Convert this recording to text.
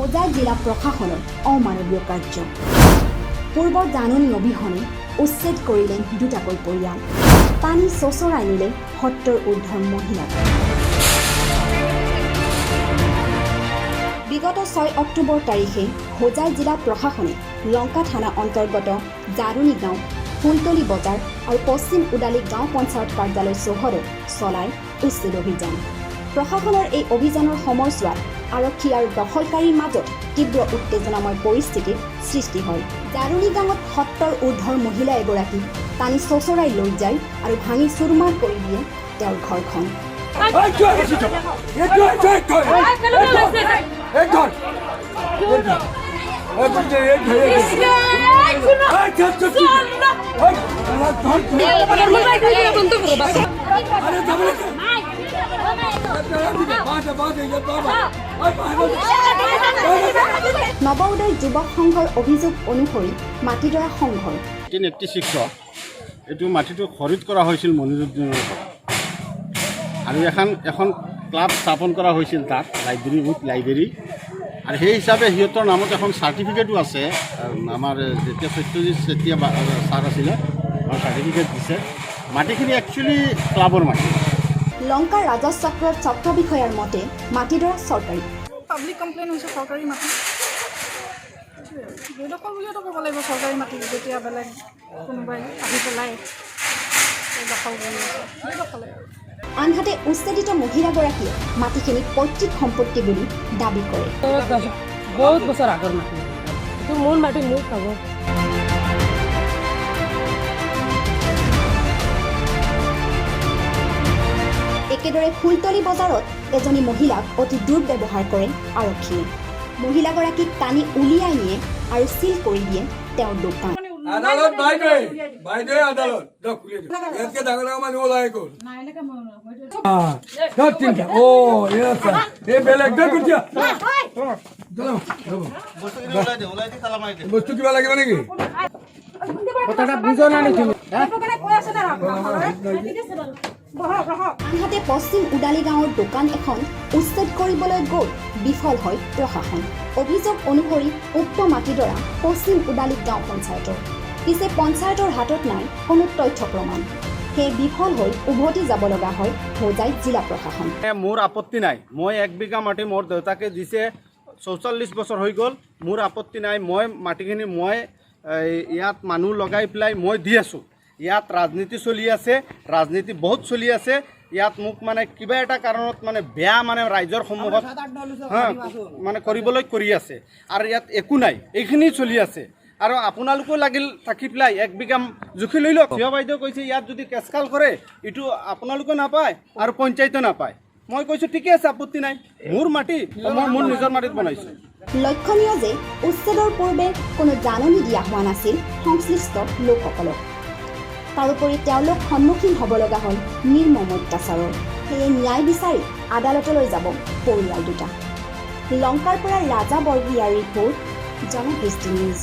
হোজাই জিলা প্ৰশাসনৰ অমানৱীয় কাৰ্য। পূৰ্বৰ জাননী অবিহনে উচ্ছেদ কৰিলে দুটাকৈ পৰিয়াল। টানি চোঁচৰাই নিলে 70 ঊৰ্ধৰ মহিলাক। বিগত 6 অক্টোবৰ তাৰিখে হোজাই জিলা প্ৰশাসনে লংকা থানা অন্তৰ্গত জাৰুণী গাঁও, ফুলতলী বজাৰ আৰু পশ্চিম উদালী গাঁও পঞ্চায়ত কাৰ্যালয় চৌহদত চলাই উচ্ছেদ অভিযান। প্ৰশাসনৰ এই অভিযানৰ সময়ছোৱাত আৰক্ষী আৰু দখলকাৰীৰ মাজত তীব্ৰ উত্তেজনাময় পৰিস্থিতিৰ সৃষ্টি হয়। জাৰুণী গাঁৱত 70 ঊৰ্ধৰ মহিলা এগৰাকীক টানি চোঁচৰাই লৈ যায় আৰু ভাঙি চুৰমাৰ কৰি দিয়ে তেওঁৰ ঘৰখন। এই ধর, এই ধর, এই ধর, এই ধর, এই ধর, এই ধর, এই ধর, এই ধর, ধর, আরে যাবে। বাবা। নৱ উদয় যুৱক সংঘৰ অভিযোগ অনুসৰি মাটিডৰা সংঘৰ। 1986ত এইটো মাটিটো খৰিদ কৰা হৈছিল মনিৰুদ্দিনৰ পৰা আৰু এখন ক্লাব স্থাপন কৰা হৈছিল তাত, লাইব্ৰেৰী উইথ লাইব্ৰেৰী। আৰু সেই হিচাপে সিহঁতৰ নামত এখন চাৰ্টিফিকেটো আছে। আমাৰ যেতিয়া সত্যজিৎ চেতিয়া ছাৰ আছিলে, তেওঁ চাৰ্টিফিকেট দিছে। মাটিখিনি একচুৱেলি ক্লাবৰ মাটি। লংকাৰ ৰাজহ চক্ৰৰ চক্ৰ বিষয়াৰ মতে মাটিডৰা চৰকাৰী। পাব্লিক কমপ্লেইন হৈছে, চৰকাৰী মাটি। সেইটোৱে আৰু। বেদখল বুলিয়েতো ক'ব লাগিব, চৰকাৰী মাটি যেতিয়া বেলেগ কোনোবাই আহি পেলাই দখল কৰি আছে, বেদখলে আৰু। আনহাতে উচ্ছেদিত মহিলাগৰাকীয়ে মাটিখিনি পৈতৃক সম্পত্তি বুলি দাবী কৰে। বহুত বছৰ আগৰ মাটি এইটো। মোৰ মাটি মোৰ পাব। একেদৰে ফুলতলী বজাৰত এজনী মহিলাক অতি দুৰ্ব্যৱহাৰ কৰে আৰক্ষীয়ে। মহিলাগৰাকীক টানি উলিয়াই নিয়ে আৰু চিল কৰি দিয়ে তেওঁৰ দোকান। আদালত বাইদেৱে, বাইদেৱে আদালত। দিয়ক, খুলি দিয়ক। ইয়াতকে ডাঙৰ ডাঙৰ মানুহ ওলাই গ'ল। তিনিটা অ এই আচ্ছা, এই বেলেগ দে কুটীয়া। বস্তু কিবা লাগিব নেকি? কথাটা বুজো না তুমি? আনহাতে পশ্চিম উদালী গাঁৱৰ দোকান এখন উচ্ছেদ কৰিবলৈ গৈ বিফল হয় প্ৰশাসন। অভিযোগ অনুসৰি উক্ত মাটিডৰা পশ্চিম উদালী গাঁও পঞ্চায়তৰ। পিছে পঞ্চায়তৰ হাতত নাই কোনো তথ্য প্ৰমাণ। সেয়ে বিফল হৈ উভতি যাব লগা হয় হোজাই জিলা প্ৰশাসন। মোৰ আপত্তি নাই। মই 1 বিঘা মাটি মোৰ দেউতাকে দিছে, 44 বছৰ হৈ গ'ল। মোৰ আপত্তি নাই। মই মাটিখিনি মই এই, ইয়াত মানুহ লগাই পেলাই মই দি আছোঁ। ইয়াত ৰাজনীতি চলি আছে, ৰাজনীতি বহুত চলি আছে ইয়াত। মোক মানে কিবা এটা কাৰণত মানে বেয়া মানে ৰাইজৰ সন্মুখত হা, মানে কৰিবলৈ কৰি আছে আৰু ইয়াত একো নাই, এইখিনি চলি আছে। আৰু আপোনালোকো লাগিল থাকি পেলাই 1 বিঘা জুখি লৈ লওক। থিয় বাইদেউ কৈছে, ইয়াত যদি কেচকাল কৰে, এইটো আপোনালোকেও নাপায় আৰু পঞ্চায়তো নাপায়। মই কৈছোঁ, ঠিকে আছে, আপত্তি নাই। মোৰ মাটি মই মোৰ নিজৰ মাটিত বনাইছোঁ। লক্ষণীয় যে উচ্ছেদৰ পূৰ্বে কোনো জাননী দিয়া হোৱা নাছিল সংশ্লিষ্ট লোকসকলক। তাৰোপৰি তেওঁলোক সন্মুখীন হ'ব লগা হ'ল নিৰ্মম অত্যাচাৰৰ। সেয়ে ন্যায় বিচাৰি আদালতলৈ যাব পৰিয়াল দুটা। লংকাৰ পৰা ৰাজা বৰভূঞাৰ ৰিপৰ্ট, জনদৃষ্টি নিউজ।